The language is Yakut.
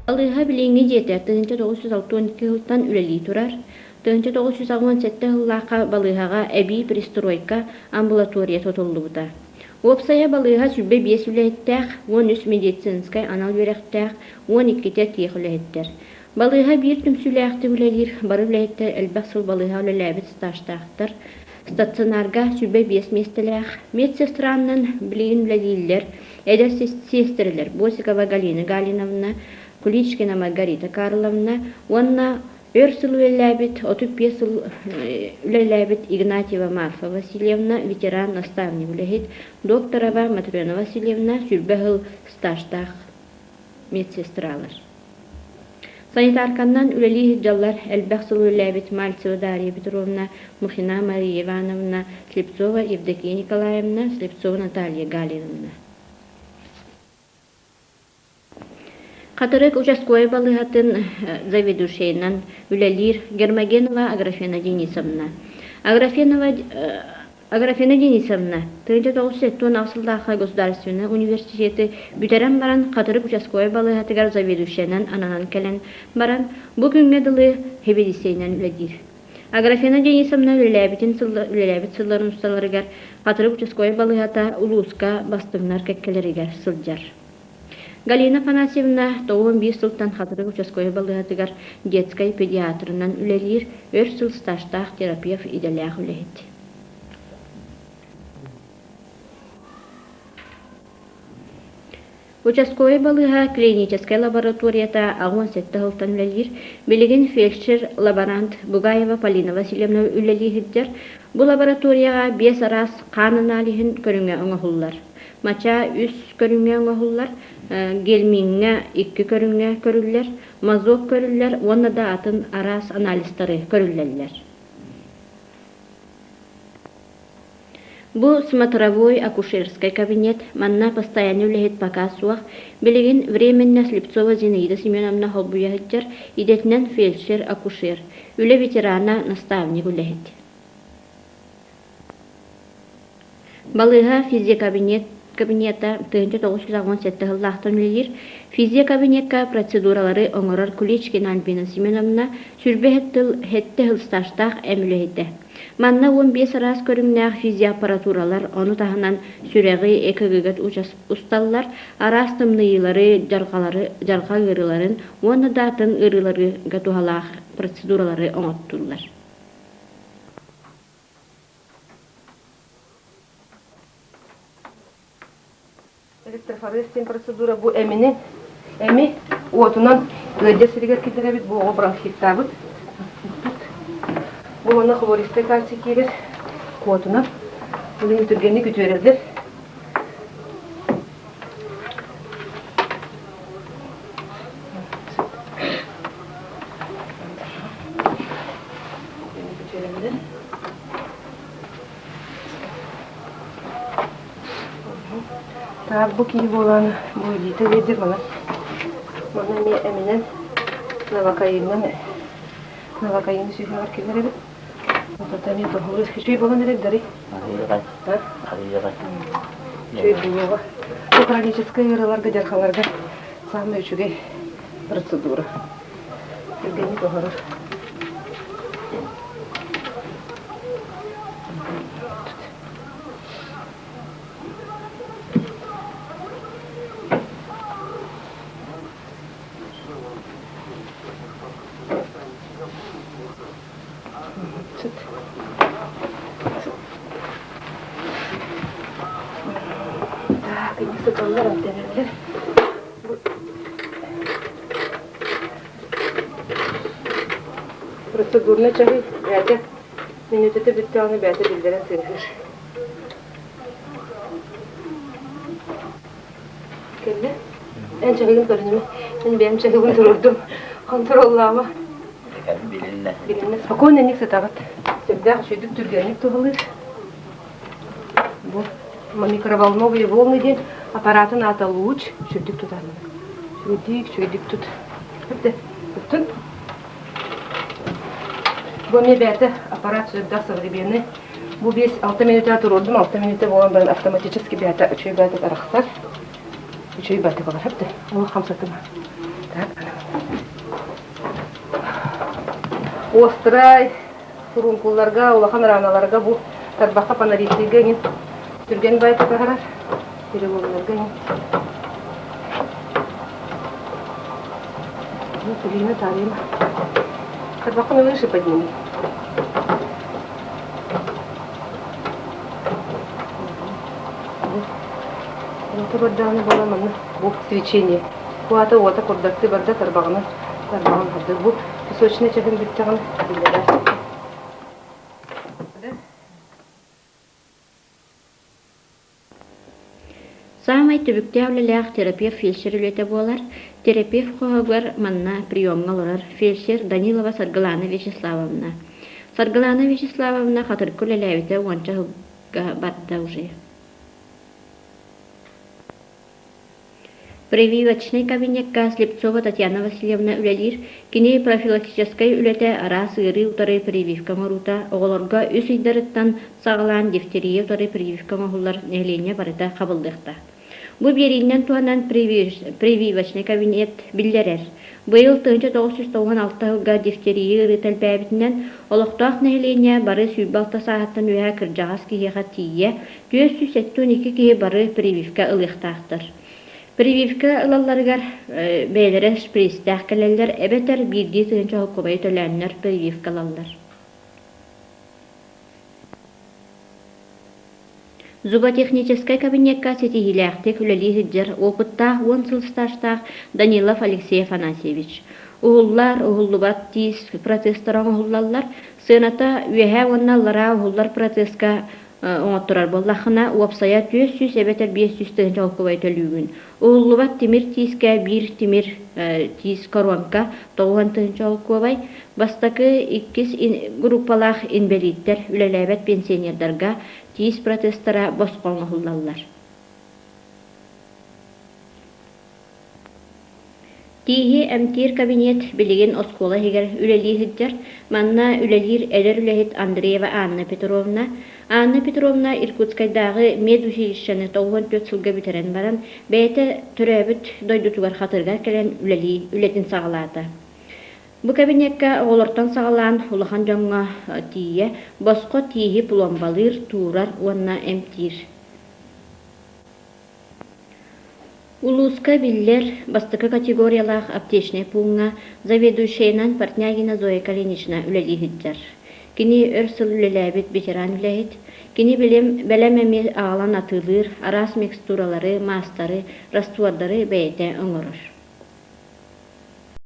Балыыһа билиҥҥи дьиэтэ 1962 сылтан үлэлии турар. 1987 сыллаахха балыыһаҕа эбии пристройка, амбулатория тутуллубута. Уопсайа балыыһа 25 үлэһиттээх, 13 медицинскэй анал үөрэхтээх, 12-тэ тиэх үлэһиттэр. Балыыһа биир түмсүүлээхтик үлэлиир, бары үлэһиттэр элбэх сыл балыыһа үлэлээбит стажтаахтар. Стационарга 25 миэстэлээх, медсестранан билигин үлэлииллэр, эдэр сиэстэрэлэр Босикова Галина Галиновна, Куличкина Маргарита Карловна уонна өр сыл үлэлээбит, 35 сыл үлэлээбит Игнатьева Марфа Васильевна, ветеран наставник үлэһит, Докторова Матрена Васильевна 20 сыл стажтаах медсестралар. Санитарканнан үлэлии сылдьаллар элбэх сыл үлэлээбит Мальцева Дарья Петровна, Мухина Мария Ивановна, Слепцова Евдокия Николаевна, Слепцова Наталья Галиновна. Хатырык участковай балыыһатын заведующайынан үлэлиир Гермогенова Аграфена Денисовна. Аграфенова Аграфена Денисовна, 1978 сыллаахха государственнай университеты бүтэрэн баран Хатырык участковай балыыһатыгар заведующайынан ананан кэлэн баран, бу күҥҥэ дылы сэбиэдиссэйинэн үлэлиир. Аграфена Денисовна үлэлээбитин үлэлээбит сылларын усталарыгар Хатырык участковай балыыһата улууска бастыҥнар кэккэлэригэр сылдьар. Галина Афанасьевна 91 сылтан Хатырык участковай балыыһатыгар детскай педиатрынан үлэлиир, өр сыл стажтаах терапевт идэлээх үлэһит. Участковай балыыһа клиническэй лабораторията 87 сылтан үлэлиир. Билигин фельдшер-лаборант Бугаева Полина Васильевна үлэлии сылдьар. Бу лабораторияҕа биэс араас хаан аналиһын көрүҥэ оҥоһуллар. Мачаа үс көрүҥҥэ оҥоһуллар, гельмиҥҥэ икки көрүҥҥэ көрүллэр, мазок көрүллэр уонна да атын араас анализтары көрүллэллэр. Бу смотровой акушерскай кабинет, манна постоянный үлэһит пока суох. Билигин временно Слепцова Зинаида Семеновна холбуйа сылдьар, идэтинэн фельдшер-акушер, үлэ ветерана, наставник үлэһит. Балыыһа физиокабинет кабинета 1997 сыллаахтан үлэлиир. Физиокабинекка процедуралары оҥорор Куличкина Альбина Семеновна 27 сыл стажтаах эм үлэһитэ. Манна 15 араас көрүҥнээх физиоаппаратуралар, ону таһынан сүрэҕи, ЭКГ-га усталлар, араас тымныйыылары, дьарҕалары, дьарҕа ыарыыларын уонна да атын ыарыыларга туһалаах процедуралары оҥоттуллар. Электрофорез диэн процедура бу эмини эми уотунан ыалдьар сиригэр киллэрэбит, бу оҕо бронхиттаабыт. Бу манна хлористай кальций киирэр уотунан. Ол иһин түргэнник үтүөрэллэр. Так, бу киһи буолан бу илиитэ биэрдир манан. Манна эмиэ эминэн новокаинынан новокаины сүһүөҕэр киллэр эбит. Отото эмиэ тоһуур үчүгэй буолан эрэр дарый. Арыйаҕай. Арыйаҕай. Үчүгэй буолуоҕа. Бу хроническай ыарыыларга, дьарҕаларга саамай үчүгэй процедура. Түргэнник оһорор. Так, ини сыталлар, эмтэнэллэр. Процедурнай чаһы бэйэтэ мүнүүтэтэ бүттэҕинэ бэйэтэ биллэрэн тыаһыыр. Кэллэ. Эн чаһыгын көрүнүмэ. Мин бэйэм чаһыбын туруордум. Хонтуруоллаама. Билиннэ. Билиннэ. Спокойно инник сытаҕыт. Сүрдээх үчүгдүк түргэнник туһалыыр. Бу микроволновые волны диэн аппаратын аата луч. Үчүгдүк тутармын. Үчүгдик, үчүгдүк тут. Бүттэ. Туттун. Бу эмиэ бэйэтэ аппарат сүрдээх современный. Бу 5-6 минутаа туруордум, 6 минута буолан баран автоматически бэйэтэ үчүгэй бэйэтэ арахсар. Үчүгэй бэйэтэ болар. Ол хамсатыма. Так, ана. Острай фурункулларга, улахан раналарга бу тарбахха панарицийга иҥин түргэн баайта таһарар, переломнарга иҥин. Ну, Ирина Тарина. Тарбаххын выше подними. Уота бардаҕына буолан манна бу свечение. Уата уота курдаттыы барда тарбаҕынан тарбаҕын хардыр. Бу песочный чаһын бүттэҕин биллэрэр. Саамай түбүктээх үлэлээх терапевт-фельдшер үлэтэ буолар. Терапевт хоһугар манна приемҥа олорор фельдшер Данилова Саргылана Вячеславовна. Саргылана Вячеславовна Хатырыкка үлэлээбитэ уонча сылга барда уже. Прививочнай кабинекка Слепцова Татьяна Васильевна үлэлиир. Кини профилактическай үлэтэ араас ыарыы утары прививка оҥоруута, оҕолорго үс ыйдарыттан саҕалаан дифтерия утары прививка оҥоһуллар нэһилиэнньэ барыта хабыллыахтаах. Бу биэриинэн туһанан прививочнай кабинет биллэрэр. Быйыл 1996 сылга дифтерия ыарыыта элбээбитинэн, олохтоох нэһилиэнньэ бары 26 сааһыттан үөһэ кырдьаҕас киһиэхэ тиийэ 472 киһи бары прививка ылыахтаахтар. Прививка ылалларыгар бэйэлэрэ шприцтээх кэлэллэр эбэтэр биирдии тыһыынча холкуобайы төлөөннөр прививка ылаллар. Зуботехническай кабинекка ситиһиилээхтик үлэлии сылдьар опыттаах уон сыл стажтаах Данилов Алексей Афанасьевич. Уһуллар, уһуллубат тиис протезтара оҥоһуллаллар. Сыаната үөһээ уонна аллараа уһуллар протезка оҥотторор буоллаххына, уопсайа 400 эбэтэр 500 тыһыынча холкубай төлүүгүн. Уһуллубат тимир тиискэ биир тимир тиис коронка 90 тыһыынча холкуобай. Бастакы, иккис группалаах инбэлииттэр, үлэлээбэт пенсионердарга тиис протезтара босхо оҥоһуллаллар. Тииһи эмтиир кабинет билигин оскуола иһигэр үлэлии сылдьар. Манна үлэлиир эдэр үлэһит Андреева Анна Петровна. Анна Петровна Иркутскайдааҕы медучилищены 94 сылга бүтэрэн баран, бэйэтэ төрөөбүт дойдутугар Хатырыгар кэлэн үлэлии үлэтин саҕалаата. Бу кабинекка оҕолортон саҕалаан улахан дьоҥҥо тиийэ босхо тииһи пломбалыыр, туурар уонна эмтиир. Улууска биллэр бастакы категориялаах аптечнай пууҥҥа заведующайынан Портнягина Зоя Калинична үлэлии сылдьар. Кини өр сыл үлэлээбит ветеран үлэһит. Кини билим, бэлэм эми аҕалан атыылыыр, араас микстуралары, маастары, раствордары бэйэтэ оҥорор.